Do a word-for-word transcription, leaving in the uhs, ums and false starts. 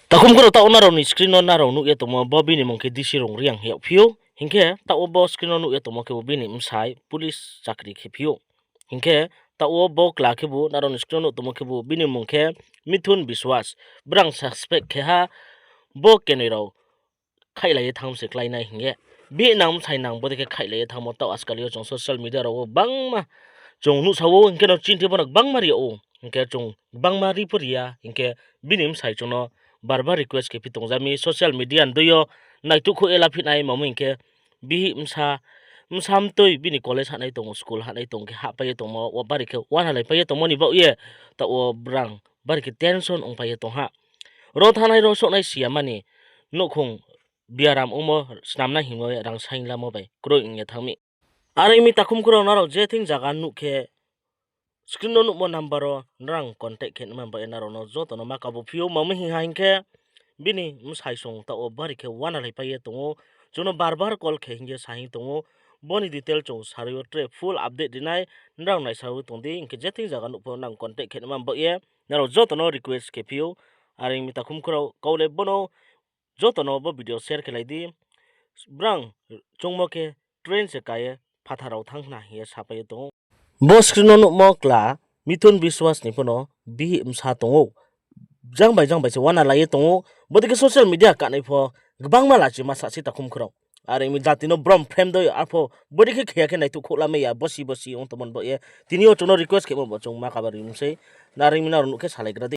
Takhum khorao, taoh wo nrao ni screen no nrao nuh ye tongmo bo bini mmung khe D C Rongreang hing yagphi ou. Hing khe taoh wo bo screen no nuh ye tongmo khebu bini bsai police chakri khe phi ou. Hing khe taoh wo bo kla khebu nrao ni screen no nuh tongmo khebu bini mmung khe Mithun Biswas. Brang suspect khe ha bo kenoi rao khaihlai ye thanng se klái nai hing ye. Bihih nang bsai nang bodei khe khaihlai ye thanngmo taoh ajkal yo chung social media rao wo gbangma chung nuhsa ou, hing khe no chinthi pho no gbangma ri yag ou, hing khe chung gbangma ri pho ri ya, hing khe bini bsai chung no bar bar request khe phi tong ja mi, social media ni dei yo naituhkhouh ye la phi nai, mamo hing khe bihih bsa, bsa mtoi bini college hahnai tong ou, school hahnai tong khe hahpai ye tongmo, wo bari khe uanhalaipai ye tongmo ni baoh ye, taoh wo brang bari khe tension ongpai ye tong ha. Ro thanngnai ro souhnai si ya mani, nouhkhong biaram ongmo snamnai hingmo rang saing lamo bai kroi ong ye thanng mi. Are ong mi takhum khorao, nrao je thing zaga nuh khe screen no nuhmo number wo nrao contact khe nai man baoh ye nrao no joto no ma kabo phi ou, mamo hing ha hing khe bini bsai song taoh wo bari khe uanhalaipai ye tong ou, chung no bar bar call khe hing ye sa hing tong ou, bo ni detail chung sarui yo tre full update ri nai, nrao naisa ye tong di, hing khe je thing zaga nuh pho nrao contact khe nai man baoh ye nrao joto no request khe phi ou. Are ong mi takhum khorao, kau le bo no joto no bo video share khe lai di. Brang chungmo khe train se ka ye phathar rao thanng khna hing ye sapai ye tong ou. Bo screen no nuhmo kla Mithun Biswas ni pho no bihih bsa tong ou. Jang bai jang bai se uanhalai ye tong ou. Bodei khe social media kanai pho gbangma lachima sa sei takhum khorao. Are ong mi jati no brom phrem dei arpho bodei khe khe ya khe naituhkhouh lamai ya, bosi bosi ong tongmo ni baoh ye. Tini yo chung no request khemo bo chung ma kaba ri mi sei. Are ong mi nrao nuh khe salaigra di.